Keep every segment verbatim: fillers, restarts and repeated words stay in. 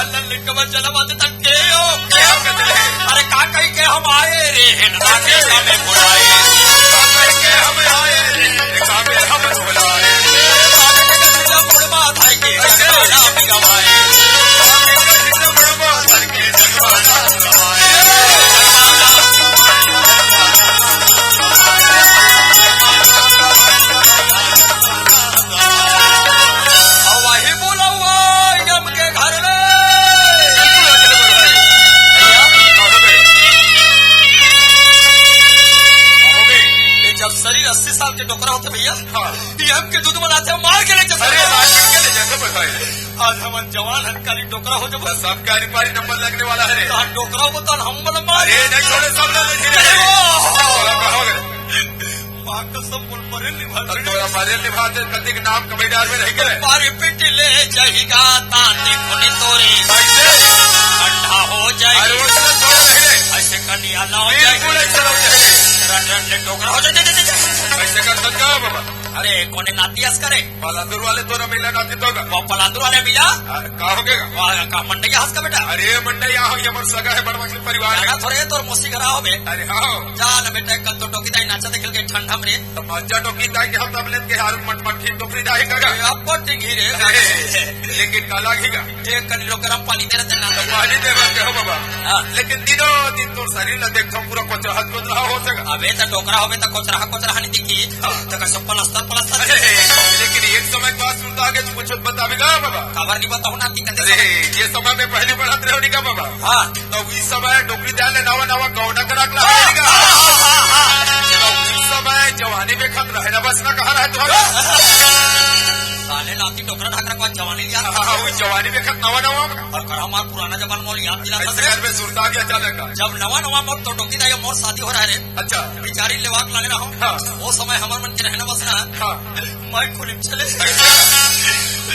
लल्ले कमर चला बात तक के हो। अरे का कही के हम आए रे, हेन आगे का में भुलाए। का कही के हम आए रे, का में हम भुलाए। बाबे के गंगा बुढ़वा धाई के, जगवाना भी गवाए। बाबे के गंगा बुढ़वा धाई के, जगवाना भी गवाए। अउ वही बुलउआ यम के घर में। बिल्कुल आ जाए बड़ भाई। भैया। हाँ, हो गए। हाँ, हो गए। ये जब शरीर अस्सी साल के डोकरा होथे भैया, हाँ। यम के दूध बनाथे, मार के ले जाथे। अरे, मार के ले जाथे बड़ भाई। आज हमन जवान हन, काली डोकरा हो जब। बस अब गाड़ी पारी नंबर लगने वाला है रे। तो हम डोकरा हो तो हम बन मार। अरे, नहीं छोड़े, सब ले ले, धीरे, धीरे। अरे, ओ। हाँ, हो गए। माँ कसम बोल, मरे निभा अब तोरा मरे निभा दे, कतिक नाम कबैदार में रह गए। मारे पीट ले जाहिगा, ताते खुली तोरे। कैसे? ठंडा हो जाए। अरे, उससे थोड़ा रह गए। ऐसे कनिया ना हो जाए। बिल्कुल ऐसा हो जाए। रट रट ले डोकरा हो जाए, जा, जा, जा, जा। ऐसे कर सकता है बाबा। अरे, कोने नाती हंस करे? पलांदुर वाले तो ना मिला नाती तो का। वो पलांदुर वाले मिला? हाँ, का हो गया? वाह, का मंडैया हंस का बेटा? अरे, मंडैया हो, ये हमर सगा है, बड़ मछली परिवार है। जाना थोड़े तोर मौसी घर आओ बे। अरे, हाँ। जा ना बेटा, कल तो डोकी दाई नाचा देखल के ठंडा में रे। तो मजा डोकी दाई के हम तब लेत के हारू मट मट खींच डोकरी दाई का। अरे, अब पट्टी घी रे। अरे, लेकिन काला घी का। एक कनी लोग गरम पानी दे रहते ना। तो पानी दे रहते हो बाबा। हाँ। लेकिन दिनों दिन तोर शरीर ला देखता हूँ, पूरा कोचरहा कोचरहा हो सका। अबे तो डोकरा होबे तो कोचरहा कोचरहा नहीं दिखी। हाँ। तो कैसे पलस्तर पलस्तर अरे, लेकिन एक समय के बाद सुनता आगे कुछ बतावेगा बाबा। खबर नहीं बताऊँ ना, दिक्कत अरे, है। ये समय में पहले बढ़त रहो नहीं का बाबा? हाँ। तो इस समय डोकरी दाई ले नवा नवा गौना करा के लावे नहीं का? हाँ, हाँ, हाँ, हाँ। तो इस समय जवानी में खत रहे ना बस ना कहा रहे तुम्हारा। साले लाती डोकरा ढाकरा को जवानी लिया। हाँ, हाँ, वो जवानी में खत नवा नवा। अउ कर हमार पुराना जमाना मोर याद दिला ऐसे सकत घर में सुरता भी अचानक का। जब नवा नवा मोर तो डोकी दाई मोर शादी हो रहा है रे। अच्छा। बिचारी लेवाक लाने रहो। हाँ। वो समय हमर मन के रहना बसना। हाँ। मैं खुली चले। अच्छा।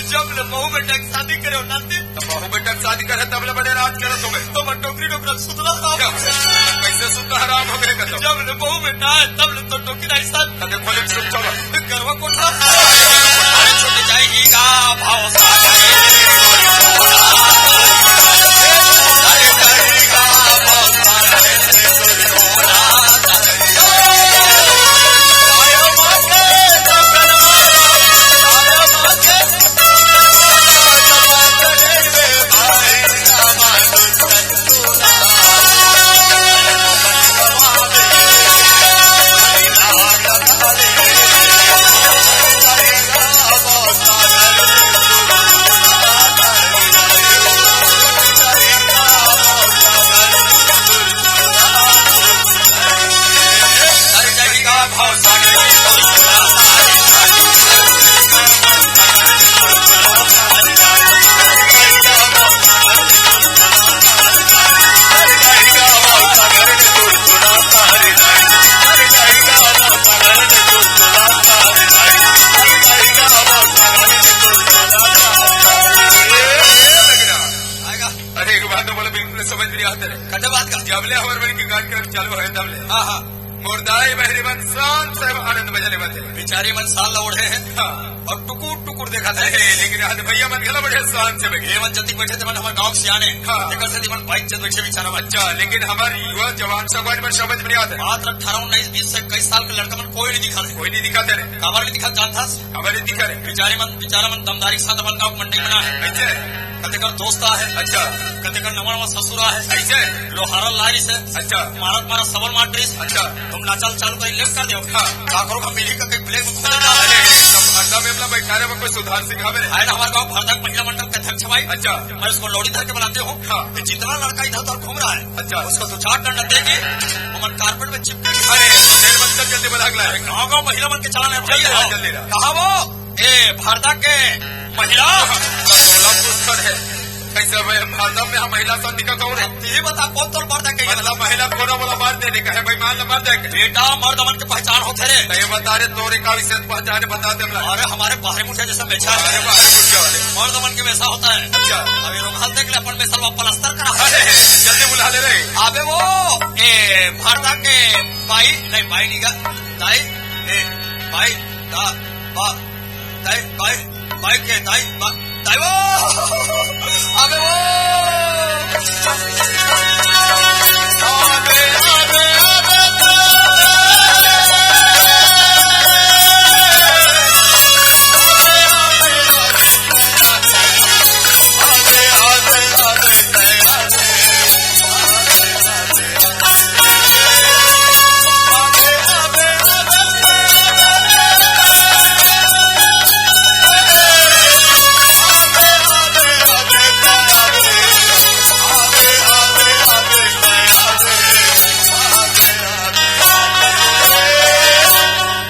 जब ले बहू बेटा के शादी करे हो नाती। तो बहू बेटा के शादी करे तब ले बड़े राज करे तुम्हें। तो मैं डोकरी डोकरा सुतला था। क्या? कैसे सुतला हराम हो गए कदम? जब ले बहू बेटा है तब ले तो डोकी दाई साथ। कदे खोले सुन चलो। गरवा कोठा। अरे छूट जाएगा भाव सागर। अरे, एक बात तो बोले, बिल्कुल समझ नहीं आते रहे। कते बात का? जब ले हमारे मन के कार्यक्रम चालू है, तब ले। हाँ, हाँ। मोर दाई बहिनी मन शान से आनंद मजा लेवत हे। बिचारी मन साल ला ओढ़े हे। हाँ। अउ टुकुर टुकुर देखत हे। अरे, लेकिन आज भैया मन घला बड़े शान से बैठे। ये मन जतिक बैठे ते मन हमर गाँव के सियाने। हाँ। एकर सेती मन बाइक जत बैठे बिचारा मन। अच्छा, लेकिन हमर युवा जवान सब मन समझ में नहीं आते। मात्र अठारह, उन्नीस, बीस से इक्कीस साल के लड़का मन कोई नहीं दिखा रहे। कोई नहीं दिखा दे रहे। काबर नहीं दिखा जानथस? काबर नहीं दिखा रहे? बिचारी मन, बिचारा मन दमदारी के साथ अपन गाँव के मंडई बना हे। अच्छा। कतेकर दोस्त आहे। अच्छा। कतेकर नवा नवा ससुर आहे। ऐसे? लोहारा लारी से। अच्छा। मारत मारत सबल मार डरिस। अच्छा। तुम नाचल चालू करी, लेफ्ट कर देव। हाँ। काकरो का मिली का कहीं ब्रेक में घुमा जाओ। अरे, तब भरदा मेमला बैठारे में कोई सुधार सिखावे रे। आए ना हमारे गाँव भरदा महिला मंडल के अध्यक्ष भाई। अच्छा। मैं उसको लोड़ी धर के बुलाते हूँ। हाँ। कि जितना लड़का इधर उधर घूम रहा है, अच्छा। उसको दो चार डंडा देके हमारे कारपेट में चिपका। अरे, तेरे बंदर जल्दी बुला के लाए। अरे, गाँव गाँव महिला मन के चलाने जल्दी रहा, जल्दी रहा। कहाँ वो? ए, भरदा के महिला। बोला पुष्कर है। कैसे मैं भरदा में हम महिला साथ दिखा कहूँ रे? अब तू ही बता, कौन तोर भरदा के? मतलब महिला खोरा वाला मार देने का है, भाई, मार मार देगा। बेटा, मर्द मन के पहचान होथे रे। तो ये बता रे, तोरे का विशेष पहचान है, बता दे हमरा। अरे, हमारे बाहरी मुठिया जैसा मेछा है। अरे, बाहरी मुठिया वाले। मर्द मन के वैसा होता है। अच्छा। अभी रुमाल देख ले, अपन में सलवा पलस्तर करा है। अरे, जल्दी बुला ले रे। अबे वो, ए, भरदा के भाई, नहीं, भाई नहीं का, दाई, ए, भाई, दा, बा, दाई, भाई, भाई के, दाई, बा, दाई वो, अबे वो,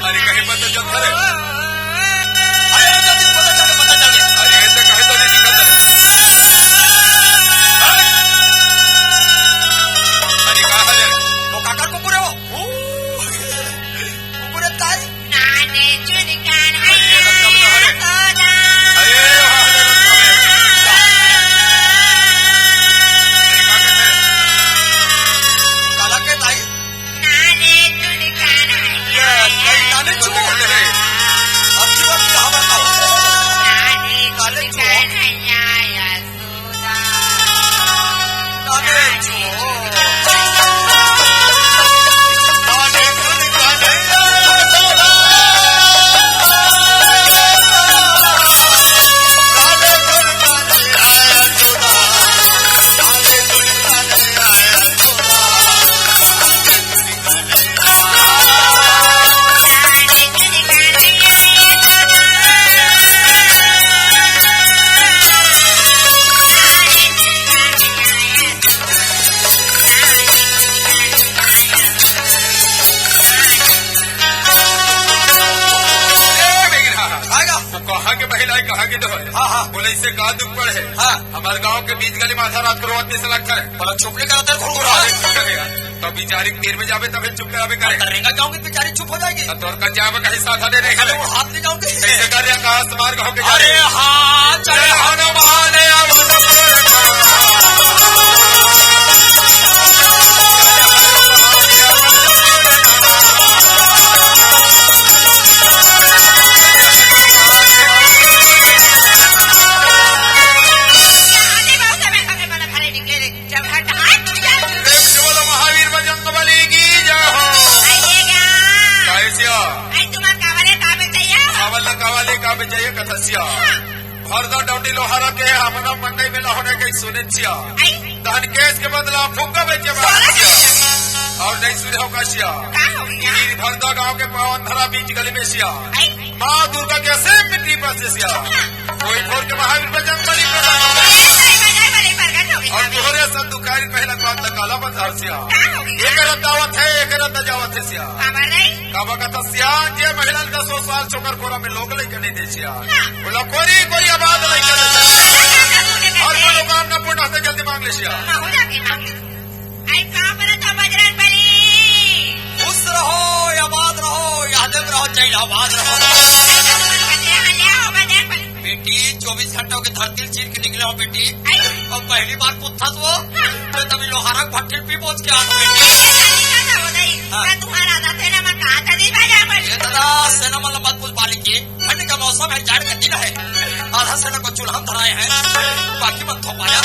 अरे कहीं पता चल, अरे, अरे, जल्दी पता चल, पता चल। अरे, ये तो कहीं तो नहीं दिखा था। अरे, कहाँ है? वो काकर कुकुर है वो। कुकुर है ताई। नाने चुनकान अरे, ये रंग कब है? अरे, हाँ, अरे, रंग कब है? अरे, कहाँ है? काला के ताई? नाने चुनकान ये, ये नाने चुनकान है। अब की बात तो हमारा नाने नाने चुनकान। ए, मेघना। आएगा। वो कहाँ के महिला है, कहाँ के तो है? हाँ, हाँ। बोले, इससे का दुख पड़े है? हाँ। हमारे गांव के बीच गली में आधा रात को रोवत से लगता है। बोला, चुप नहीं कराता है, घुरघुरा। अरे, चुप करेगा। तो बेचारी के तीर में जावे, तबे चुप करावे करे। तो रेंगा जाऊंगी, बेचारी चुप हो जाएगी। तो तोर का जावे कहीं साधा दे नहीं अरे, करे। वो हाथ नहीं जाऊंगी। कैसे कर रहा, कहाँ से मार गाँव के जा अरे रहे? हाँ, चले हनुमान अवतार। जब हट हाथ छूट जाए। प्रेम से बोलो महावीर बजरंग बली की जय हो। आइएगा। काहे सिया? आई तुम्हार कावले का बेचैया? कावल न कावले का बेचैया कथा सिया। हाँ। भरदा डौटी लोहारा के हमना मंडई में लहोने के सुने सिया। आई। धन केस के बदला फुग्गा बेचे वाला सिया। और नहीं सुने हो का सिया? का हो गया? ई भरदा गांव के पावन धरा बीच गली में सिया। आई। माँ दुर्गा के असीम मिट्टी पर से सिया। हाँ। कोई भोर के महावीर बजरंग बली प्रकट हो गए। बजरंग बली प्रकट हो गए। और तोहरे संत दुखारी पहला बात लकाला बजार सिया। का हो गया? एक रद्दा आवत है, एक रद्दा जावत है सिया। खबर नहीं। का बगत सिया, जे महिला दसों साल छोकर कोरा में लोग लेके नहीं दे सिया। हाँ। बोला कोरी, कोरी आबाद लेके नहीं दे सिया। और बोलो काम ना पूर्ण से जल्दी मांग ले सिया। हाँ, हो जाके मांग ले। आई का परत हो बजरंग बली? खुश रहो, आबाद रहो, यादव रहो, जय आबाद रहो। आई का तुम्हार बजरंग बली हो बजरंग बली? बेटी, चौबीस घंटों के धरती चीर के निकले हो बेटी। आई। और पहली बार पूछत हो, हाँ। मैं तभी लोहारा भट्टिल पी पहुंच के आ गई बेटी। ये शादी का था हो गई। हाँ। मैं तुम्हारा था, तेरा मैं कहा था, नहीं बजरंग बली। ये दादा, सेना मतलब मत पूछ बाली की। ठंड का मौसम है, जाड़ का दिन है, आधा सेना को चूल्हा में धराए हैं, बाकी मन थोपाया।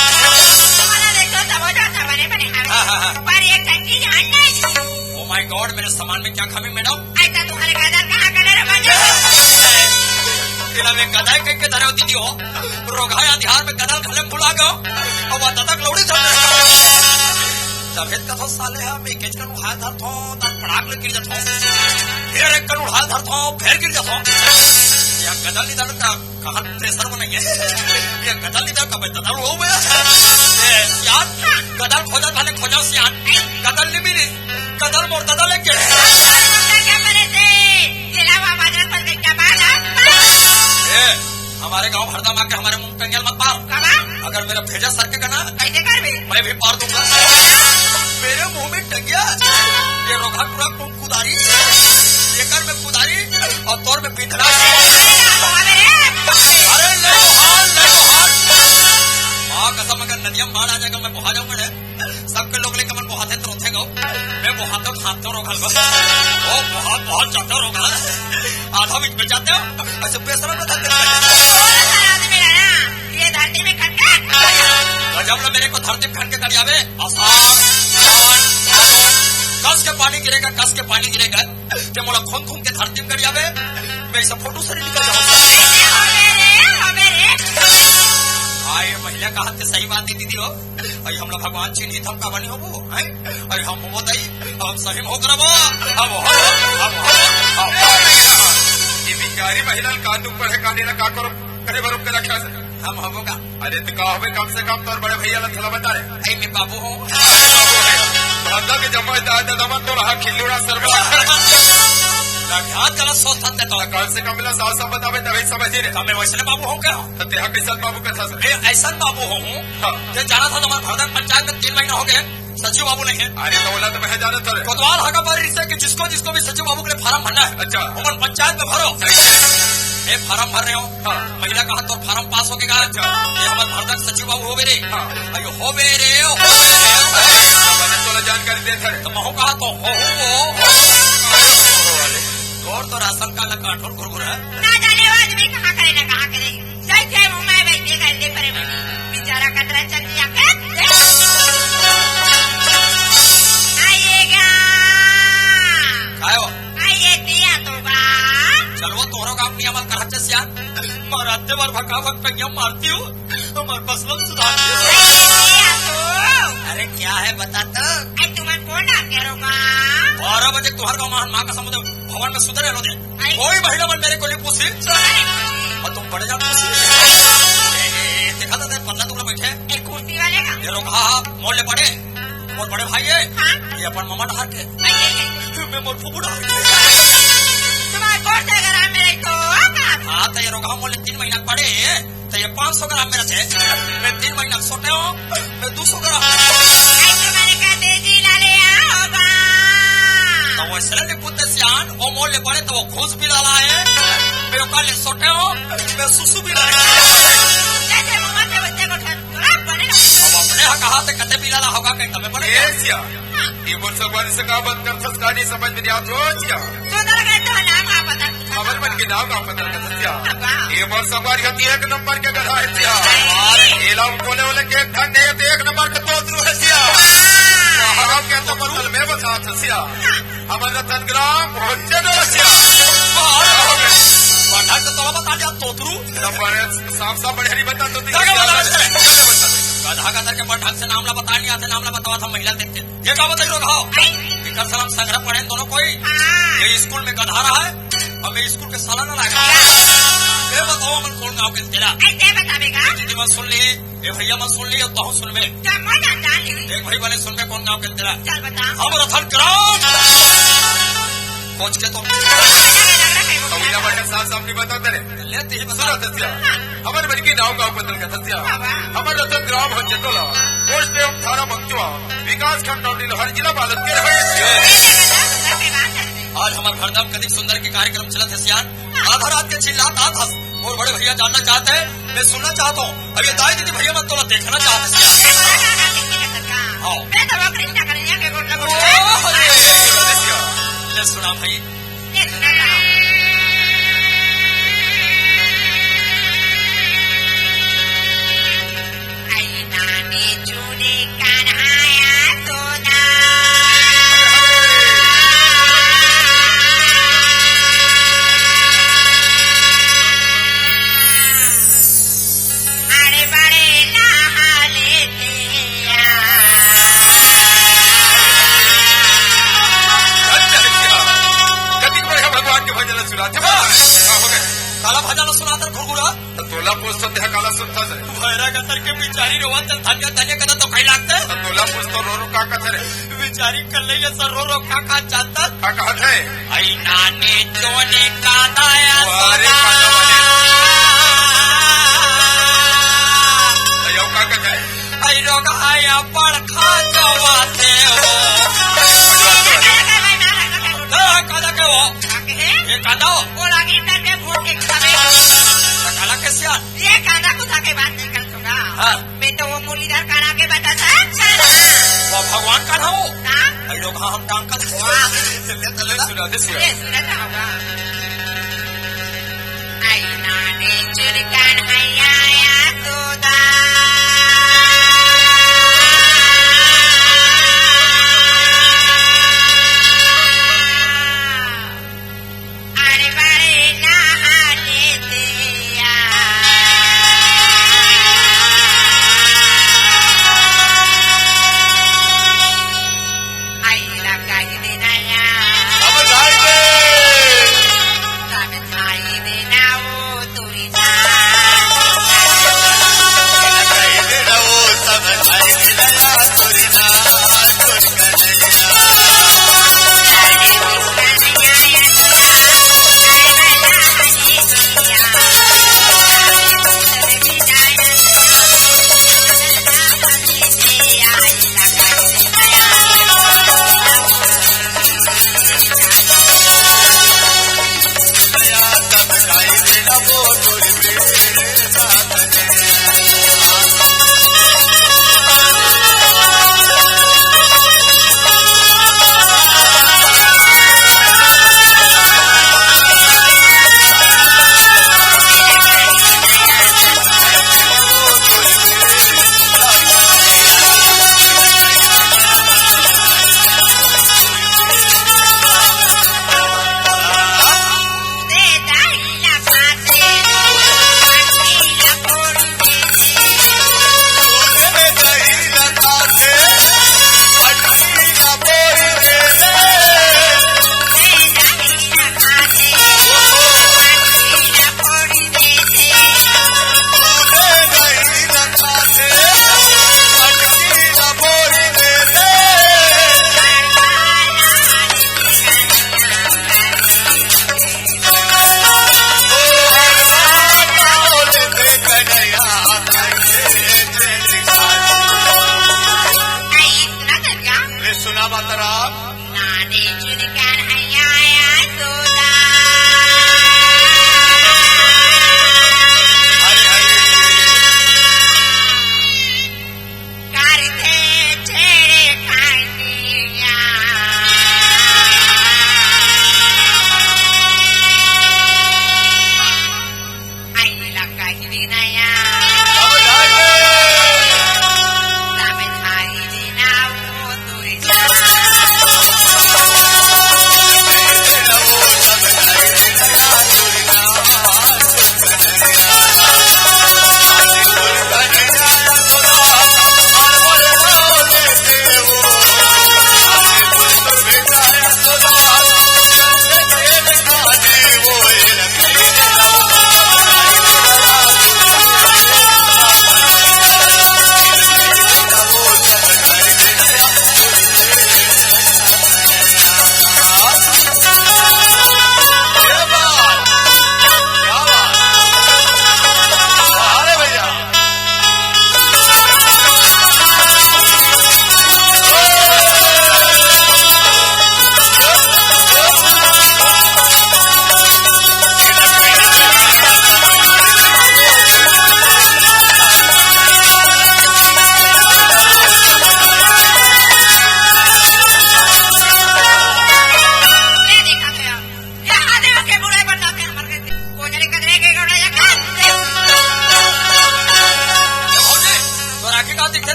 तुम्हारा देख लो, तब हो जाता बने बने हमें। हाँ, हाँ, हाँ। पर एक टंकी जान नहीं। Oh my God, मेरे सामान में क्या कमी मैडम? ऐसा तुम्हारे गदर कहाँ गदर है बने? तेरा में गदाई कह के धरे हो दीदी हो, रोगाया ध्यान में गदर घले भुला गयो, अब वह ततक लौड़ी था। तबे तो साले हम एक एक करू हाथ धर थो, तब पड़ाक ले गिर जाथो। फिर एक करू हाथ धर थो, फिर गिर जाथो। या गदर नहीं धर का कहाँ प्रेशर बनाइए? ये गदर नहीं था, कब दादा लो हुए? ए, यार, गदर खोजा था, ने खोजा सियान। गदर नहीं मिली, गदर मोर दादा लेके। क्या करे थे? ये लावा बाजार पर गई क्या बात है? ए, हमारे गांव भरदा मार के हमारे मुंह टंगियल मत मार। काला? अगर मेरा भेजा सर के कहना, कैसे करबे? मैं भी पार दूंगा। मेरे मुंह में टंगिया, ये रोखा टुरा कुदारी, एकर में कुदारी और तोर में बिंदरा। अरे ले हाल, ले हाल। माँ कसम, अगर नदिया में बाढ़ आ जाएगा, मैं बहा जाऊंगा रे। सबके लोग लेके मन बहाते तो रोथे गो। मैं बहाते हाथ तो रोघल गो। ओ बहुत, बहुत ज्यादा रोघल। आधा बीच में जाते हो, ऐसे बेसरम में धर देते हो। ये धरती में खटखट। गजब जब ले मेरे को धरती में खन के गड़ियावे, आसान, आसान, आसान। कस के पानी गिरेगा, कस के पानी गिरेगा। ते मोला खून खून के धरती में गड़ियावे, मैं इसे फोटो से नहीं निकल जाऊंगा। अरे, हो बे रे, हो बे रे। हाँ, ये महिला कहा ते सही बात है दीदी हो। अरे, हमला भगवान चिन्हित हम का बनी होबो, हैं? अरे, हम होबो तई, हम सही में हो करबो, हम हो, हम हो, हम हो। ये बिचारी महिला का दुख पड़े, का देना, का करो, करे बरो के रखा से। हम होबो का? अरे, तो का होबे, कम से कम तोर बड़े भैया ला थोड़ा बता रे। ए, मैं बाबू हूँ। बाबू है। भागा के जमा दादा दमन तो रहा खिल्लुड़ा शर्मा। लगा चला सोच सकते तो। कम से कम मिला सास सब बतावे तभी समझ ही रे। तो मैं वैसने बाबू हूँ का? तो तेहा कैसन बाबू का था सर? मैं ऐसन बाबू हूँ। हाँ। ते जाना था तुम्हारे भरतक पंचायत में तीन महीना हो गए, सचिव बाबू नहीं है। अरे तो ओला तो मैं जाना था रे। कोतवाल हाका पर रिश्ते कि जिसको जिसको भी सचिव बाबू के लिए फार्म भरना है। अच्छा। ओमन पंचायत में भरो। सही है। मैं फार्म भर रहे हो। हाँ। महिला कहा तो फार्म पास हो गया। अच्छा। ये हमर भरतक सचिव बाबू हो गए रे। हाँ। अयो हो बे रे, हो बे रे, हो बे रे। मैंने तोला जानकारी दे था रे। तो महू कहा तो हो, हो, हो, हो। और तो राशन कार्ड का कठोर घुरघुरा। ना जाने वो आदमी कहाँ करे ना कहाँ करे। जय जय मुंह में बैठे कर दे परे बेटी। बेचारा कतरा चल दिया। आइएगा। आयो। आइए दिया तो बा। चलो तोरो काम नियमल करत से सियान। मारते बार भका भक कहिया मारती हूँ। हमारे फसलों में सुधार दिया। अरे, ये क्या तो? अरे, क्या है, बता तो। अरे, तुमन कौन डाक के रोका? बारह बजे तुहर गाँव में माँ का समुद्र भवन में सुधरे लो दे। अरे। कोई महिला मन मेरे को नहीं पूछी। सुना नहीं पूछी। और तुम बड़े जान पूछी। ए, ए, देखा था तेरे पल्ला टुकड़ा बैठे। एक कुर्सी वाले का? ये रोका, मोड़ ले पड़े। मोर बड़े भाई है। हाँ। ये अपन मामा डहार के। अरे, ये, ये। मैं मोर फुफू डहार के। तुम्हारे कौन से घर में तो? हाँ, तो ये रोका, मोड़ ले तीन महीना पड़े। तो ये पाँच सौ ग्राम मेरा से, मैं तीन महीना सोटे हो, मैं दो सौ ग्राम। ऐसे मैंने कहा, तेजी ला ले आओ बा। तो वो इसलिए नहीं पूछते सियान, वो मोड़ ले पड़े तो वो घूस भी लाला है, मैं ओका ले सोटे हो, मैं सुसु भी लाला है। जैसे मम्मा के बच्चे को ठंड, थोड़ा बने ना। अब अपने यहाँ कहा थे, कते भी लाला होगा, कहीं तबे पड़े ये क्या? सिया, ये मोर संगवारी से का बात करथस, का नहीं समझ में नहीं आत हो सिया। सुंदर गए तो नाम का पता। हमर मन के नाम का पता करथस सिया। वाह। ये मोर संगवारी हती एक नंबर के गधा है सिया। अरे। ये ला बोले बोले के एक ढंग नहीं है, तो एक नंबर के तोतरू है सिया। वाह। हम के तो मतलब में बता था सिया। हमर रतन ग्राम होते न सिया। वाह। बढ़क तो तोला बता दिया तोतरू। तब बड़े साफ साफ बढ़िया नहीं बता तो क्या क्या बता रहे थे? क्या क्या बता रहे? गधा गधा के बढ़क से नाम ला बता नहीं आते, नाम ला बतावा था महिला देख के। ये का बताई रोगहा? एकर साला संघरा पढ़े दोनों कोई। हाँ। ये स्कूल में गधा रहा है, अब ये स्कूल के साला ना लागे। ये बताओ, हमन कौन गाँव के तेरा? ऐसे बतावेगा। दीदी मन सुन ली, ये भैया मन सुन ली, और तहु सुन में। क्या मैं जान जान ली? देख भाई वाले सुन में कौन गाँव के तेरा? चल बता। हम रतन ग्राम। पहुँच के तो। लग रहा है वो तो क्या? बढ़िया साफ साफ नहीं बताते रे। लेते ही सुना बता। दसिया। हाँ। हमर बड़की नाव गाँव बदल के दसिया। बाबा। हमर रतन ग्राम हो चेतोला। पोस्ट एवं थाना मंगचुआ। विकास खंड डौंडी लोहार जिला बालत के रहे। आज हमार हरदम कदिक सुंदर के कार्यक्रम चलत हे सियान। आधा रात के चिल्लात आत हस। मोर बड़े भैया जानना चाहते हैं, मैं सुनना चाहता हूँ। अरे दाई दीदी भैया मन तोला देखना चाहते हैं सियान। हाँ। मैं तो नौकरी ना करें, यहाँ के गोठ लगोट। ओ, अरे, ले सुना भाई। अरे बड़े नहा लेते आ। अच्छा, अच्छा। कतिक बढ़िया भगवान के भजन ला सुनाथे। हाँ। हाँ, हो गए। काला भजन ला सुनाथे घुरघुरा। तो तोला पूछथों तेहा काला सुनथस रे। भैरा गतर के बिचारी रोवत हे, धन्य धन्य कथे तो कहीं लागथे। तो तोला पूछथों रो रो का कथे रे। बिचारी कल्लैया सर रो रो का का जानथस? का कहत हे? आई नानी चोनी कांदा या वाह रे, सोना। कांदा वाले। अयो का कथे? आई रोगहा या पड़खा जवाथे हो। ए, कांदा के हो? ये कांदा हो? काला के सियान? ये कांदा कुछ आके बात नहीं कर दूंगा। हाँ। मैं तो वो मुरलीधर कान्हा के बता था, अच्छा ना। वो भगवान कान्हा हो? हाँ। भाई लोग, हाँ, हम टांग का वाह। ले, ले, ले, सुना दे, सुना। ये सुना था होगा। आई नाने चुरकान हैया या तोदा।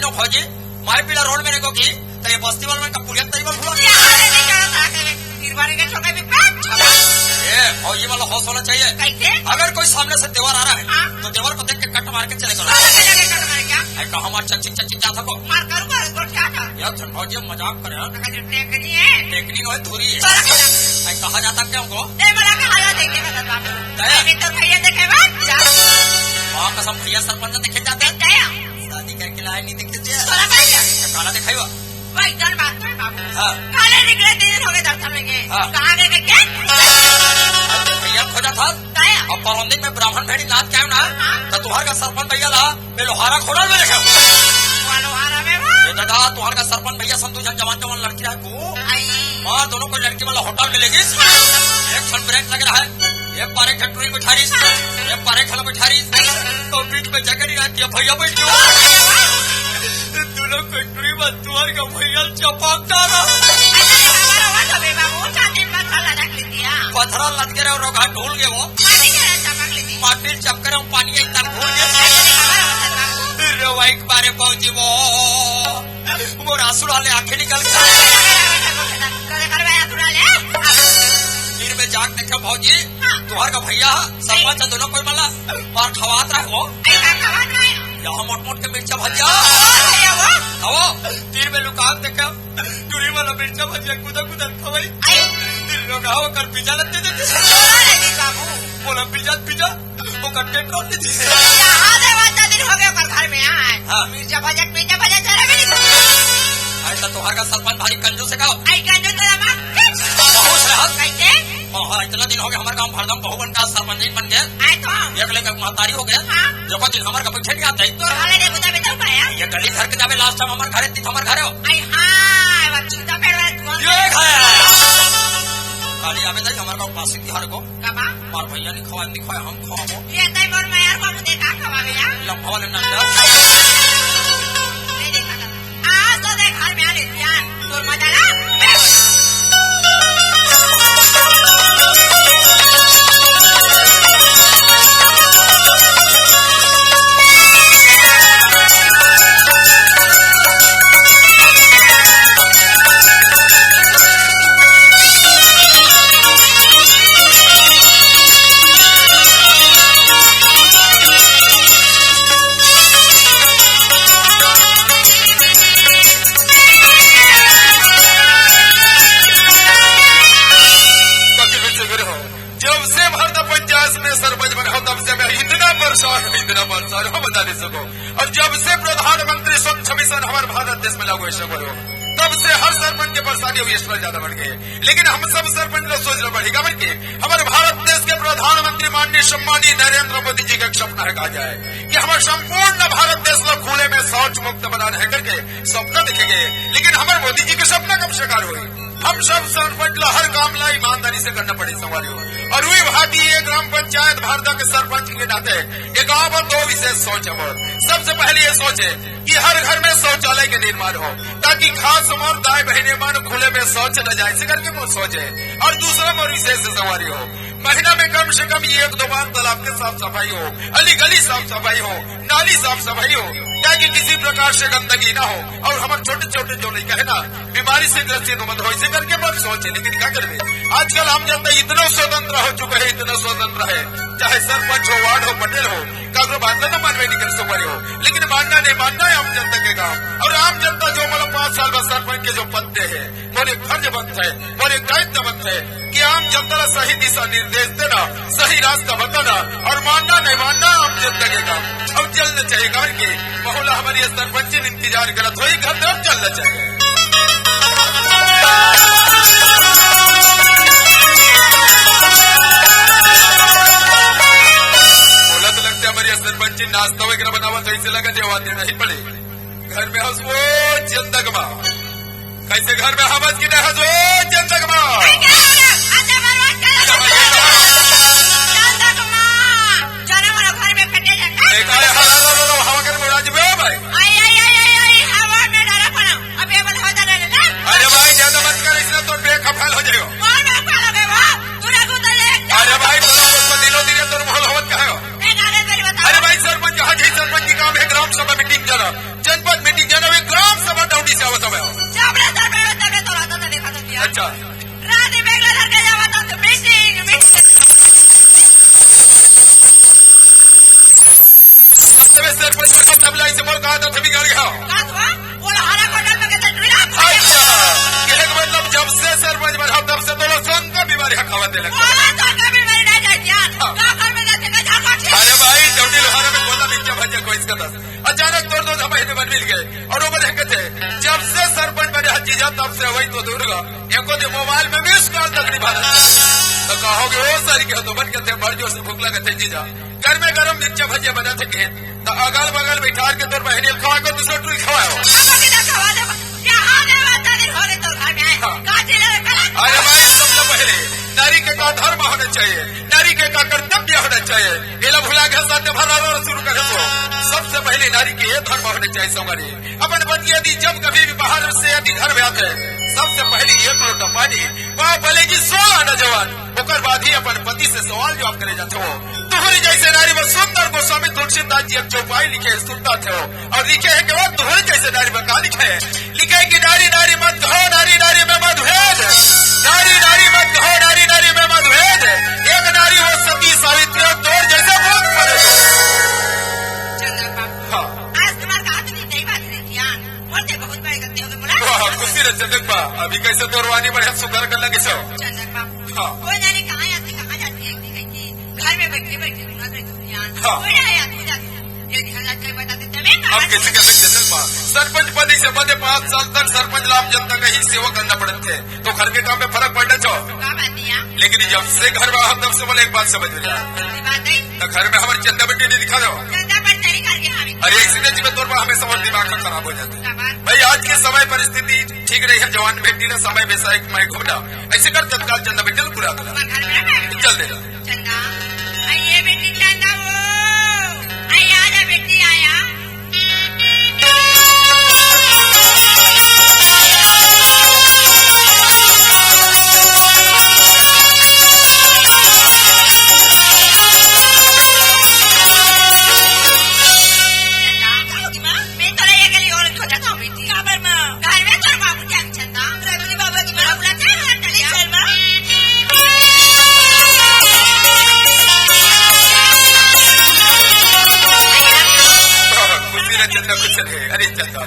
नो भौजी, माई पीला रोड में रेंगो की, त ये बस्ती वाला मन का पुलिया तरी बल भुला। ये हाले नहीं चला था के, फिर बारे के छोके भी पैक छोका। ए, भौजी वाला होश होना चाहिए। कैसे? अगर कोई सामने से देवर आ रहा है, हाँ। तो देवर को देख के कट मार के चले जाओ। साला के लगे कट मार क्या? ऐ कहा मार चल चिक चल चिक जाता को। मार करूँ, करूँ, गोट क्या था? यार, धन भौजी, हम मजाक करे, हाँ। कहा जो टेकनी है। टेकनी होए, धुरी है। साला के लगे। ऐ कहा जाता क्या हमको? ए, बड़ा कहा जाता है, क्या बता बाबू? दया। अभी तो भैया देखे बा, जा। माँ कसम, भैया सरपंच देखे जाते हैं। दया। शादी करके लाए नहीं देखे थे। तोरा कहे क्या? तो काला दिखाई बा। भाई, जान बात तो है बाबू। हाँ। काले निकले तीन दिन हो गए दर्शन में गए। हाँ। कहाँ गए, गए क्या? अरे भैया खोजा था। दया। अब परौंदी में ब्राह्मण भेड़ी नाच के आयो ना, हाँ। तो तुहार का सरपंच भैया ला, मैं लोहारा खोड़ा में देखा। वो लोहारा में वो? ये दादा, तुहार का सरपंच भैया संतु जन जवान जवान लड़की रहे वो। आई। मार दोनों को लड़की वाला होटल में लेगी। हाँ। एक क्षण ब्रेक लग रहा है। ये पारे खटुरी बैठा रही, ये पारे खला बैठा रही, तो बीच में जगह नहीं आती है, भैया बैठ गयो। दोनों खटुरी में तुअर का भैया चपाक डाला। पथरा लद के रहो, रोगा ढूल गए वो। माटी चपक रहे, पानी एक तक घूल गए। रे वाई के बारे पहुंची वो। मोर आंसू वाले आंखें निकल गए। फिर मैं जाके देखा भौजी, हाँ। तुहार का भैया, सरपंच दोनों कोई मला मार खवात रहे हो। ऐसा खवात रहे हो? यहाँ मोट मोट के मिर्चा भजिया। ओ भैया वो? आओ, तीर में लुकान देखा, टूरी वाला मिर्चा भजिया कुदा कुदा खवाई। आई। लोग आओ कर पिज्जा लगते देते। अरे जी बाबू। बोला पिज्जा, पिज्जा। ओकर पेट्रोल नहीं थी। यहाँ देवा इतना दिन हो गया ओकर घर में आए। हाँ। मिर्चा भजा, मिर्चा भजा चला भी नहीं। अरे तो तोहर का सरपंच भारी कंजूस है का? आई कंजूस तो लगा। बहुत है। कैसे? हाँ, इतना दिन हो गया हमारे गांव भरदम बहू बन का सरपंच नहीं बन गया। आए तो। एक लेकर महतारी हो गया। हाँ। जो को दिन हमारे का बैठे नहीं आता है। तो हाले ने बुझा बेटा उठाया। ये गली घर के जावे लास्ट टाइम हमारे घर है, तीत हमारे घर हो। आई हाँ, वो चूता पेड़ वाला तू। ये एक है। खाली आवे तक हमारे गांव पास की हर को। कबा? मार भैया नहीं खवा, नहीं खवा, हम खवाबो। ये तई मोर मायार बाबू देखा खवा भैया। लंबा वाले नंदा। नहीं देखा था। आज तो देख घर में आ ले ध्यान। तोर मजा ना। बाकी पीछे करे हो। जब से भरदा पंचायत में सरपंच बना हो, तब से मैं इतना परेशान हूँ, इतना परेशान हूँ, बता नहीं सको। और जब से प्रधानमंत्री स्वच्छ मिशन हमारे भारत देश में लागू ऐसा करो, तब से हर सरपंच की परेशानी हुई, इस पर ज्यादा बढ़ गई। लेकिन हम सब सरपंच लोग सोचना पड़ेगा, बल्कि हमारे भारत देश के प्रधानमंत्री माननीय सम्माननीय नरेंद्र मोदी जी का एक सपना है, कहा जाए कि हमारे संपूर्ण भारत देश को खुले में शौच मुक्त बनाना है करके सपना देखेंगे। लेकिन हमारे मोदी जी के सपना कब साकार हुई? हम सब सरपंच ला हर काम ला ईमानदारी से करना पड़े, संगवारी हो। और वही भांति ये ग्राम पंचायत भारदा के सरपंच के नाते ये गांव में दो विशेष सोच है मोर। सबसे पहले ये सोच है कि हर घर में शौचालय के निर्माण हो, ताकि खास मोर दाई बहने मन खुले में शौच न जाए, इसी करके मोर सोच है। और दूसरा मोर विशेष, संगवारी हो, महीना में कम से कम एक दो बार तालाब के साफ सफाई हो, अली गली साफ सफाई हो, नाली साफ सफाई हो, ताकि किसी प्रकार से गंदगी ना हो और हमारे छोटे छोटे जो लड़का है ना, बीमारी से ग्रसित मत हो, इसे करके मत सोचे। लेकिन क्या करबे, आजकल आम जनता इतना स्वतंत्र हो चुका है, इतना स्वतंत्र है, चाहे सरपंच हो, वार्ड हो, पटेल हो, काकरो बात ना तो मानवे निकल सो पड़े हो, लेकिन मानना नहीं मानना है आम जनता के काम। और आम जनता जो मतलब पाँच साल बाद सरपंच के जो पद दे है, मोर एक फर्ज बनता है, मोर एक दायित्व बनता है कि आम जनता ला सही दिशा निर्देश देना, सही रास्ता बताना और मानना नहीं मानना आम जनता के काम। अब चलना चाहिए घर के, बहुला हमारी ये सरपंच इंतजार करत हो, घर तरफ चलना चाहिए। बोला तो लगता है हमारी ये सरपंच नाश्ता वगैरह बनावा तो इसे लगा जवाब देना ही पड़े। घर में हंस वो चंदगमा। कैसे घर में हवस की नहीं हंस वो चंदगमा। देखा है, हवा, हवा, हवा, हवा कर मुड़ा जी बे भाई। अरे भाई, ज्यादा मत कर, इससे तो बेखफाल हो जाएगा। अरे भाई, थोड़ा बहुत दिलो दिले तो माहौल हवत का है। अरे भाई, सरपंच, हाँ जी, सरपंच की काम है, ग्राम सभा मीटिंग जरा, जनपद मीटिंग का बतावे हो? जब ले, तब ले, तब ले, तो रहता था, देखा था क्या? अच्छा। रात में बेगला धर के जावा था, तो मीटिंग, मीटिंग। जब से सरपंच बने हो, तब ले ऐसे बोल कहा था, तभी गिर गया। का हुआ? बोला, हरा क्वार्टर में कहते, "ड्रिल अप।" अच्छा, कहने का मतलब, जब से सरपंच बने हो, तब से तो लोग संग का बीमारी हटावा दे लगे। बोला, संग का बीमारी नहीं जाए, ध्यान। हाँ। का घर में जाते का झाड़ू ठीक। अरे भाई, डौटी लोहारा में बोला, मिर्चा भजिया कोई इसका दस। अचानक तोर दो धमा हिंदी बन मिल गए। और वो बने कहते, जब से सरपंच बने हो जीजा, तब से वही तो दूर रहा। एको दे मोबाइल में मिस कॉल तक नहीं भारत। तो कहोगे, "ओ सर, क्या तो बन कहते, बड़ जोर से भूख लगे थे जीजा। घर में गरम मिर्चा भजिया बना थे के, तो अगल बगल बैठार के तोर बहनी खवा को दूसरा टूल खवाओ।" अब के ना खवा दे, क्या हाल है, बता दे, हो रे तो घर में। हाँ। काटे ले, कला। अरे भाई, सबसे पहले नारी के का धर्म होना चाहिए, नारी के का कर्तव्य होना चाहिए, एला भुला के साथ भरा रो शुरू करे तो सबसे पहले नारी के ये धर्म होना चाहिए, संगवारी। अपन पति यदि जब कभी भी बाहर से यदि घर में आते हैं, सबसे पहले एक लोटा पानी, वहाँ भले की सोलह नौजवान, ओकर बाद ही अपन पति से सवाल जवाब करे जाते हो। तुहरी जैसे नारी में सुंदर गोस्वामी तुलसीदास जी एक चौपाई लिखे हैं, सुनता थे हो। और लिखे हैं कि वो तुहरी जैसे नारी में कहा लिखे है, लिखे हैं कि नारी नारी मत कहो, नारी नारी में मतभेद, नारी नारी मत कहो, नारी नारी में मतभेद, एक नारी वो सती सावित्री और तोर जैसे बहुत परे। चंदन बाबू, हाँ। आज तुम्हारे कहा तो नहीं, सही बात है, ध्यान। मोर ते बहुत बड़े गलती हो गए, बोला। वाह, खुशी रह चंदन बा। अभी कैसे तोर वाणी बढ़िया सुधार कर लगे सो। चंदन बाबू। हाँ। कोई जाने कहाँ जाती, कहाँ जाती है, कि, कि घर में बैठे, बैठे सुना रहे दुनिया। हाँ। कोई आया, तू जाती। ये ध्यान रख के बता देते, मैं हम कहाँ कैसे जाती? कैसे चंदन बा? सरपंच पद से बदे पाँच साल तक सरपंच राम जनता का ही सेवा करना पड़त थे। तो घर के काम में फर्क पड़ना चाहो। का बात है? लेकिन जब से घर में हम, तब से बोले एक बात समझ में नहीं आया। कोई बात नहीं। तो घर में हमारे चंदा बट्टी नहीं दिखा दो। चंदा बट्टी नहीं करके हमें। अरे, इसलिए जी मैं तोर पर हमें समझ दिमाग का खराब हो जाता है। का बात? भाई, आज के समय परिस्थिति ठीक नहीं है, जवान बेटी ने समय बेसा एक मैं घूमना। ऐसे कर तत्काल चंदा बेटी को बुला बुला। तुम्हारे घर में ना बैठ। चल दे। चंदा, आ ये बेटी चंदा वो, आ ये आजा बेटी, आया। चंदा, मैं तो ये गली और खो जाता हूँ बेटी। काबर माँ? घर में तोर बाबू क्या चंदा? रघुनी बाबा की माँ बुलाते हैं, चल माँ। खुशी ना चंदा, कुछ नहीं। अरे चंदा,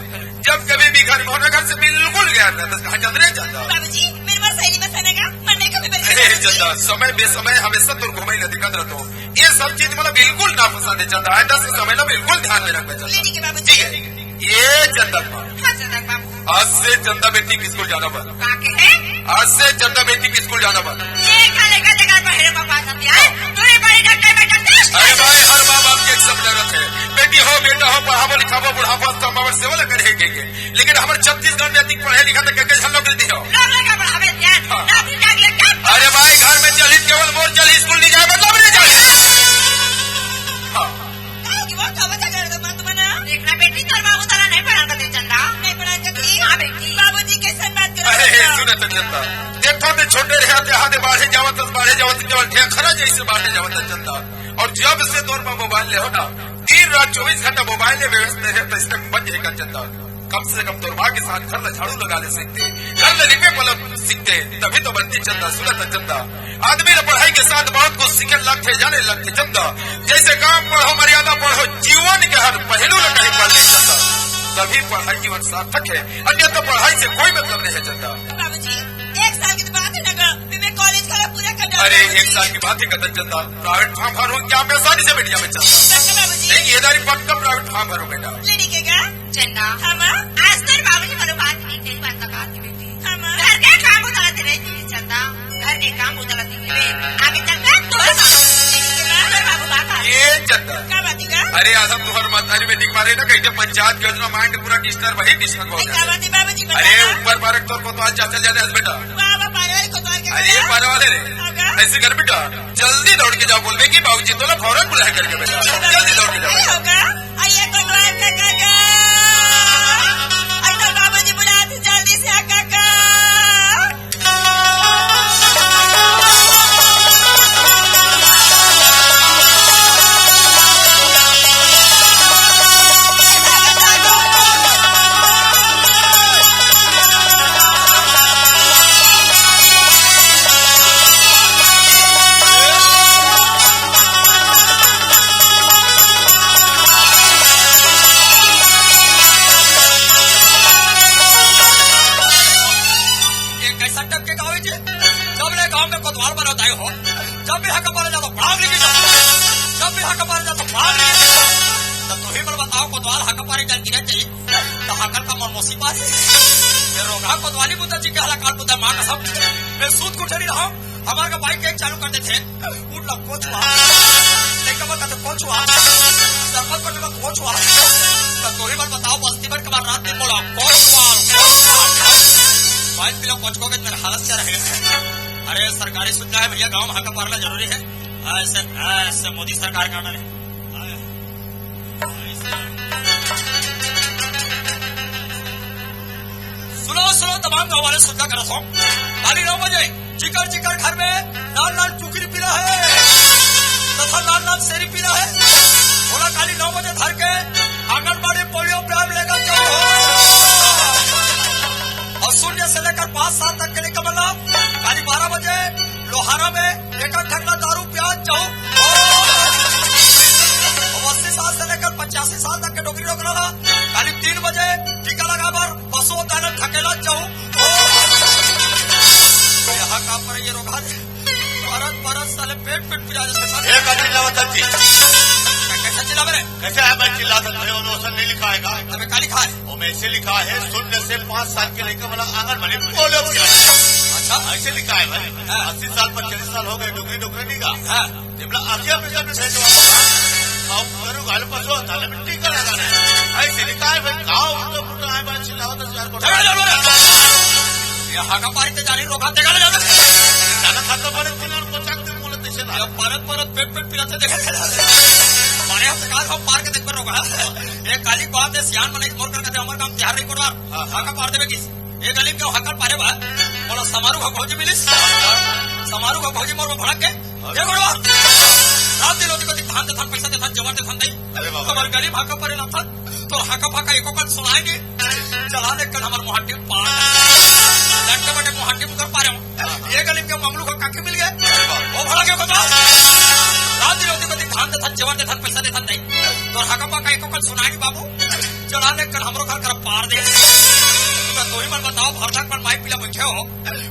जब कभी भी घर में होना, घर से बिल्कुल गया ना, तो कहाँ चंद रहे चंदा? बाबूजी, मेरे पास सहेली बस है ना, मन नहीं कभी बदल अरे चंदा, समय बेसमय हमेशा तुम घुमाई ला दिक्कत रहता हो। ये सब चीज मतलब बिल्कुल ना पसंद है चंदा। आइंदा से समय ना बिल्कुल ध्यान में रखना चंदा। ठीक है बाबूजी। ठीक है, ये चंदा। हाँ चंदा बाबू। आज से चंदा बेटी के स्कूल जाना बंद। का के है? आज से चंदा बेटी के स्कूल जाना बंद। ये का लेकर लेकर पहले को बात आती है। तूने बड़ी डॉक्टर में डॉक्टर। अरे भाई, हर माँ बाप के एक सपना रहता है, बेटी हो, बेटा हो, पढ़ावो लिखावो, बुढ़ापा तो हमारे सेवा लगे रहेंगे। लेकिन हमारे छत्तीसगढ़ में अधिक पढ़े लिखा तो कई झन नौकरी दी हो। लोग लगा बढ़ावे ध्यान। हाँ। रात में जाग ले क्या? अरे भाई, घर में चल ही केवल मोर चल ही स्कूल नहीं जाए, मतलब नहीं जाए। हाँ। काहे कि वो तो बता कर दो, मत मना। देखना बेटी, तोर बाबू तारा नहीं पढ़ा कर दे चंदा। नहीं पढ़ा कर दे। हाँ बेटी। बाबूजी कैसे बात कर अरे, रहे हो? सुन तो चंदा, देखो तो छोटे रहते हाथे बाढ़े जावत, बाढ़े जावत, जब ठेखरा जैसे बाढ़े जावत चंदा। और जब से तोर पर मोबाइल ले हो ना, दिन रात चौबीस घंटा मोबाइल में व्यस्त है, तो इसका बंद है कर चंदा। कम से कम तोर माँ के साथ घर ला झाड़ू लगा ले सीखते, घर ला लिपे पलप सीखते, तभी तो बनती चंदा, सुनत चंदा। आदमी ने पढ़ाई के साथ बहुत कुछ सीखे लगते, जाने लगते चंदा। जैसे काम पढ़ो, मर्यादा पढ़ो, जीवन के हर पहलू ला कहीं पढ़ ले चंदा, तभी पढ़ाई जीवन सार्थक है, अन्यथा पढ़ाई से कोई मतलब नहीं है चंदा। बाबूजी, एक साल की तो बात है ना, मैं कॉलेज का पूरा कर डालूंगा। अरे, एक साल की बात है कदर चंदा, प्राइवेट फॉर्म भरूँ क्या मैं आसानी से बैठ गया मैं चंदा। सच में बाबूजी? नहीं, ये दारी पक्का प्राइवेट फॉर्म भरूँ बेटा। लेने के क्या? चंदा। हाँ, माँ? आज तो बाबूजी वालों बात नहीं, तेरी बात का बात नहीं बेटी। हाँ, माँ। घर के काम उतारते नहीं थी चंदा, घर के काम उतारते हुए आगे चलकर तो लेने के बाद बाबू बात आ ये चंदा। क्या बात है क्या? अरे, आज हम तुम्हारे मतारी में दिख पा रहे ना, कहीं जब पंचायत योजना माइंड पूरा डिस्टर्ब ही डिस्टर्ब हो अरे, क्या जाए। बात है बाबूजी, अरे, बताना। ऊपर पारक तोर को तो आज चाचा जाने आज बेटा। वाह, वाह, पारे वाले को तो आज अरे, ये पारे वाले रे। हाँ, क्या? ऐसे कर बेटा, जल्दी दौड़ के जाओ, बोलबे कि बाबूजी तोला फौरन बुलाया करके बेटा, जल्दी दौड़ के जाओ। अरे होगा, आइए कोटवार का काका, अरे तो बाबूजी बुलाते, जल्दी से आ काका। हो, जब भी हाका पारे जाथों, पड़ांग लेके जाथों। जब भी हाका पारे जाथों, पड़ांग लेके जाथों। त तुही मन बताओ, कोतवाल हाका पारे जाय ल गिरे जाही, त हाकल का मोर मौसी पारे। ये रोगहा कोतवाली बुता जी के हला काल बुता माँ कसम। मैं सूत के उठे नहीं रहा, हमर का बाइक के चालू कर देथे। उठ ला, कोचवा। लइका मन कहथे, "कोचवा।" सरपंच बन ला, "कोचवा।" त तुही मन बताओ, बस्ती भर के बार रात दिन बोला, "कोचवा, कोचवा।" बाइक पिला कोचको के मेरा हालत क्या रहेगा? अरे, सरकारी सुविधा है भैया, गांव में हाका पारना जरूरी है। ऐसे, ऐसे मोदी सरकार का order है। सुनो, सुनो, तमाम गांव वाले सुविधा करत हो। काली नौ बजे जिकर जिकर घर में लाल लाल टुकरी पीला है तथा लाल लाल सेरी पीला है, ओला काली नौ बजे धर के आंगनबाड़ी पोलियो प्याम लेकर जाओ। और शून्य से लेकर पाँच साल तक के लिए कमलनाथ काली बारह बजे लोहारा में एक ठकना दारू प्याज चाहू। और अस्सी साल से लेकर पचासी साल तक के डोकरी डोकरा ला काली तीन बजे टीका लगा बर पशु अदालत धकेला चाहू। यहाँ का पर ये रोग है? परत परत साले पेट पेट पिरा जैसे साले। एक आदमी लावा चाची। कैसे चिल्ला मेरे? कैसे है भाई चिल्ला सकते हो? ओसन नहीं लिखा है का? अबे का लिखा है? वो में ऐसे लिखा है, शून्य से पाँच साल के लइका वाला आंगनबाड़ी पोलियो पिया। अच्छा। ऐसे लिखा है भाई। हाँ। अस्सी साल, पचासी साल हो गए, डुकरी डुकरी नहीं का। हाँ। जेबला आखिया में जब भेजवा। खाओ, करू, गाल पसो, थाने में टीका लगाना है। ऐसे लिखा है भाई, खाओ, तो मुझे आए बात चिल्लाओ, तो चार को झगड़ा झगड़ा। ये हाका पारी ते जानी रोका, देखा ले जाओ। जाना खाता मारे, तिलार को चाक दे, बोले, तैसे ना। ये परत परत पेट पेट पिराते देखा ले जाओ। हमारे यहाँ से कहा था, पार के देख पर रोका। ये काली बात है, सियान मने मोर करके दे, हमारे काम तैयार नहीं कर रहा। हाँ, हाँ। हाका पार देवे किस? ये गली में क्यों हाका पारे बा? बोलो, समारू का भौजी मिलिस? समारू का भौजी मोर में भड़क के, ये गोड़वा। रात दिन ओती कोती धान देथन, पैसा देथन, जवान देथन, नहीं। अरे बाबा। हमारे गली में हाका पारे ना था, तो हाका फाका एको कन सुनाए नहीं। चला ले कल हमारे मुहाटी पार। लट्टे बटे मुहाटी मुकर पारे हो। ये गली के मंगलू का काकी मिल गए। वो भड़क के बता। रात दिन ओती कोती धान देथन, जवान देथन, पैसा देथन, नहीं। तो हाका फाका एको कन सुनाए नहीं बाबू। चला ले कल हमरो घर कर पार दे। तो तुही मन बताओ, भरतक मन माई पिला बैठे हो।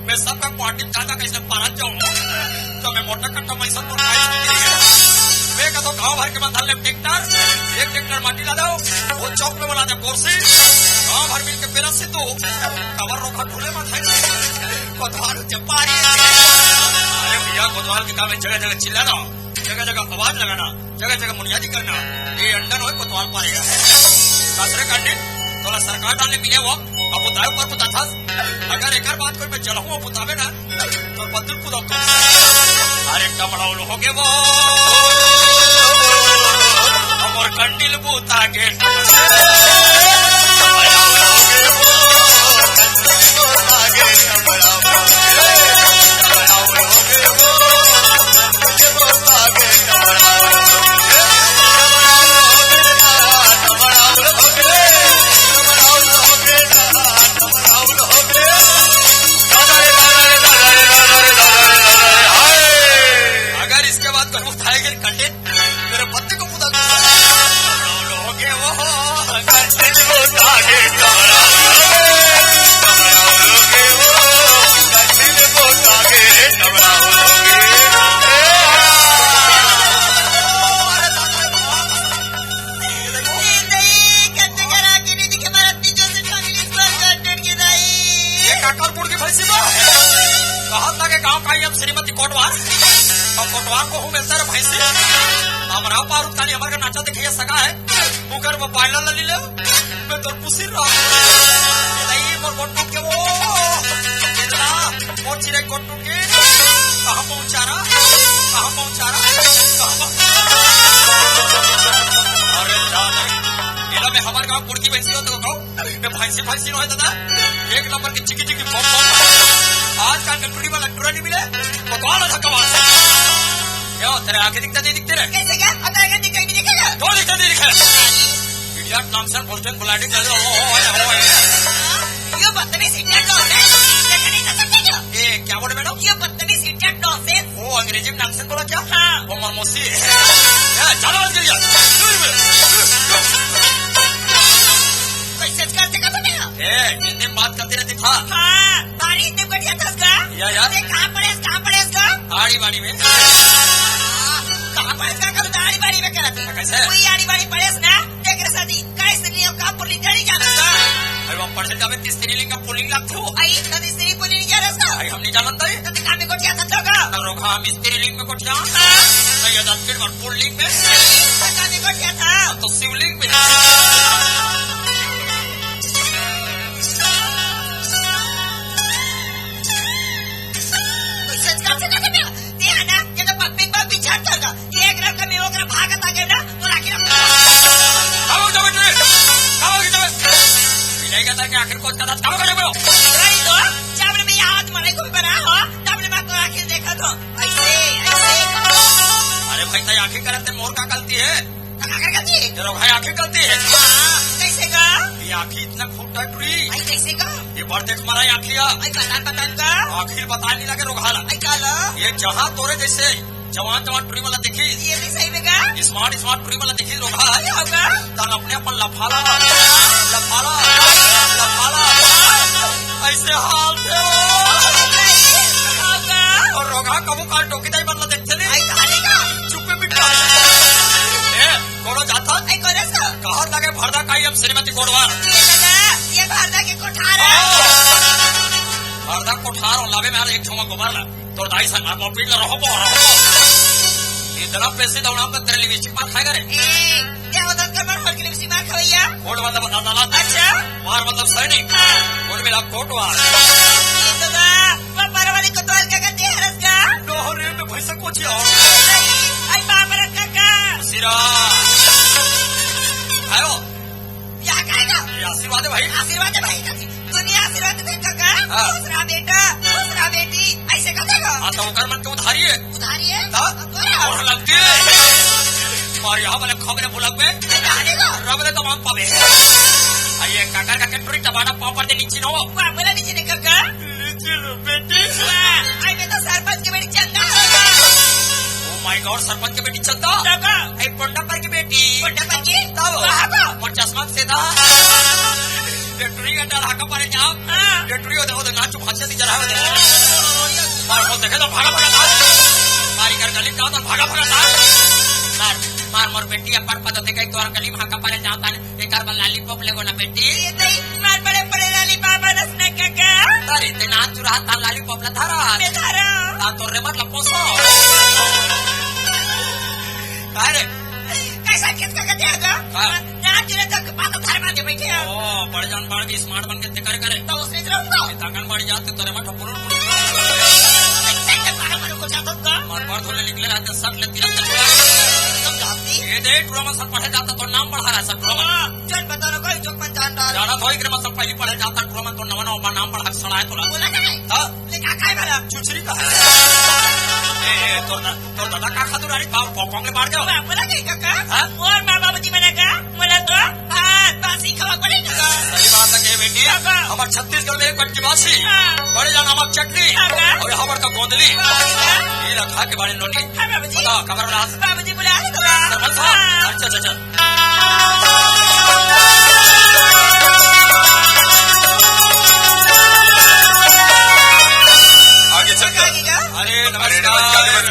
मैं सबका पार्टी दादा कैसे पारत जाऊं? तो मैं मोटा कट्टा मैसन मोटा मैं कहता हूँ, गांव भर के बंधल ले ट्रैक्टर, एक ट्रैक्टर माटी ला दो, वो चौक में बना दे कोरसी, गांव भर मिलके पेरा से तू, कवर रोका ढूले मत है, कोतवाल जब पारी। अरे भैया, कोतवाल के काम है जगह जगह चिल्लाना, जगह जगह आवाज लगाना, जगह जगह मुनियादी करना, ये अंडन होय कोतवाल पारेगा। दूसरे कंडी, तोला सरकार डालने मिले वो, अब उतार पर पुता था। अगर एक बात कोई मैं चलहूँ, वो पुतावे ना, तो बदल पुता तो। अरे टमड़ाउल हो गए वो, हमर कंडील पुता के। अगर इसके बाद कोई उठाएगा कंडील, मेरे पति को मुदा कर। ये काकर कुड़ की भैंसी बा? कहत लागे गांव का ही हम श्रीमती कोटवार। अब कोटवार को हूँ मिलता रे भैंसी। हमरा पार उतारी, हमारे का नाचा देखिए सगा है। मुकर वो पायला लली ले। मैं तो पुसिर रहा। नहीं, मोर गोटू के वो। इतना, मोर चिरे गोटू के। कहाँ पहुँचा रहा? कहाँ पहुँचा रहा? कहाँ पहुँचा रहा? अरे दादा, इला में हमारे गांव कुड़ की भैंसी हो तो कहूँ। ये भैंसी, भैंसी नो है दादा, एक नंबर की चिकी चिकी बम बम। आजकल के टूरी वाला टूरा नहीं मिले, तो कौन है धक्का मार? क्या तेरे आंखें दिखता नहीं दिखते रे? कैसे क्या? अब आंखें दिखाई नहीं दिखेगा? तो दिखता नहीं दिखे। Idiot, nonsense, बुलटेन, बुलाटी, चल, ओ, ओ, ओ, ओ, ओ। ये बदतमीज idiot nonsense, देखा नहीं जा सकते क्या? ए, क्या बोले मैडम? ये बदतमीज idiot nonsense। ओ, अंग्रेजी में nonsense बोला क्या? हाँ। ओ, ममोसी। ए, चलो, आज के लिए। कैसे करते का तुम्हें? ए, हिंदी में बात करते रहते था। हाँ, बारी इतने बढ़िया था उसका। या, या। अरे, कहाँ पड़े, कहाँ पड़े उसका? आड़ी बाड़ी। कहाँ पढ़े का कल आड़ी बाड़ी में करत है? कैसे? कोई आड़ी बाड़ी पढ़ेस ना, देख रे सदी, कैसे नियम का पुरलिंग जड़ी जाना। अरे वो पढ़े जावे त स्त्रीलिंग का पुरलिंग लागथे। आई, त स्त्री पुरलिंग जाने सा। आई, हम नहीं जानत हई। त काम में गोठिया था तो का? त रोगहा हम स्त्रीलिंग में गोठिया। हाँ। नहीं, ये जात फिर बार पुरलिंग में। नहीं, त काम में गोठिया था। तो शिवलिंग में। कोई सच का से ना करते। ते है ना, ये तो पप्पी पप्पी झाड़ कर दा। ये एक रंग में ओकरा भागत आ गए ना, तो राखी रख। खाओ जाओ बेटे, खाओ जाओ। विनय कहता है कि आखिर कौन का दांत खाओ करो। नहीं तो, जब मैं याद मरे को भी बना हो, तब मैं तो आखिर देखा तो। ऐसे, ऐसे। अरे भाई, ताई आखिर करते मोर का गलती है? तो का कर गलती है? ये रोगहा आखिर गलती है। हाँ, कैसे का? ये आखिर इतना खोटा टुरी। आई कैसे का? ये बार देख मारा आखिया। आई बतान बतान का? आखिर बता नहीं लगे रोगहा ला। आई का ला? ये जहाँ तोरे जैसे जवान जवान टुरी वाला देखी। ये भी सही में का? स्मार्ट स्मार्ट टुरी वाला देखी रोगहा। आई होगा? तन अपने अपन लफाला, लफाला, लफाला। ऐसे हाल से हो। होगा? और रोगहा कबू काल टोकी दाई बदला देखते नहीं। आई कहानी का? चुप्पे पिट ए, कोनो जाता? आई कोने सा? कहर लगे भरदा काई अब श्रीमती कोटवार। ये दादा, ये भरदा के कोठार है। भरदा कोठार और लावे में एक ठोमा गोबर ला। तोर दाई संग मार पीट ला रहो, रहो। इतना पैसे दौड़ा पर तेरे लिपस्टिक मार खाएगा रे। ए, क्या होता है कमर पर लिपस्टिक मार खवैया? कोट मतलब बता डाला। अच्छा। वार मतलब सैनिक। हाँ। कुल मिला कोटवार। ये तो दा, वो परवाली कोटवार का कहते हैं हरस का? डोहरे में भैंसा को चिया। आई बाप रे काका। सिरा। आयो। या कहेगा? ये आशीर्वाद है भाई। आशीर्वाद है भाई का। दुनिया आशीर्वाद दे काका। हाँ। दूसरा बेटा, दूसरा बेटी, ऐसे कहते हो? हाँ, तो ओकर मन के उधारी है। उधारी है? हाँ। अब बोला। और लगती है। और यहाँ वाले खबरें भुलक में। ये कहानी का? रबरे तो मांग पावे। आ ये काकर का केटरी टबाना पापड़ दे नीचे नो। वाह, बोला नीचे निकल का? लीजिए लो बेटी। वाह, आई मैं तो सरपंच के बेटी चंदा। Oh my God, सरपंच के बेटी चंदा? चंदा। ए, पोंडा पर की बेटी। पोंडा पर की? तब। वाह, वाह। और चश्मा से दा। ये टुरी का डाल हाका पारे जाओ। हाँ। ये टुरी होते, होते नाचू भांचे दी जरा होते। मार, मार, देखे तो भागा, भागा, भागा। मारी कर गली का तो भागा, भागा, भागा। मार, मार, मार बेटी, अपन पता देखे तो और गली में हाका पारे जाओ ताने। एकर बर लॉलीपॉप लेगो ना बेटी। ये तो ही मार बड़े बड़े लॉलीपॉप बनस न काका। अरे, ते नाच चुरा ता लॉलीपॉप ला धारा। मैं धारा। ता तोर रे मतलब पोसो। अरे। कैसा खेत का गद्दा का? हाँ। नाच चुरा तक पाता धार बांधे बैठे हैं। ओ, बड़े जान बाढ़ भी स्मार्ट बन के ते करे करे। तो उसने इतना हुआ। ये ताकन बड़ी जात के तोरे मत फुरुर फुरुर। कैसे पागल मनु को जाता होगा? मार बाढ़ धोले निकले रहते सट ले तिरंग के छुड़ा। तुम जानती? ये दे, टुरा में सर पढ़े जाता तो नाम बढ़ा रहा है सर टुरा में। हाँ। चल बता रहा कोई चुप मन जान डाल। जाना थोड़ी कि मतलब पहली पढ़े जाता टुरा मन तो नवा नवा नाम बढ़ा के सड़ाए तोला। बोला का नहीं? हाँ? ले का खाए वाला? चुचरी का है। ए, ए, तोर दा-, तोर दादा का खातू रानी पाव पॉपकॉर्न ले मार जाओ। मैं बोला नहीं काका। हाँ? और माँ बाबूजी मना का? बोला तो भात बासी खवा पड़े काका। सही बात है के बेटी। काका। हमार छत्तीसगढ़ में एक बटकी बासी। हाँ। बड़े जान हमार चटनी। काका। और हमार का गोंदली। काका। ये रखा के बारे नोनी। हाँ, बाबूजी। बताओ, खबर बता। बाबूजी बुला रहे तुम्हारा। सरपंच साहब। हाँ। अच्छा, अच्छा, अच्छा। आगे चल। आगे क्या? अरे, नमस्कार। अरे, नमस्कार, नमस्कार।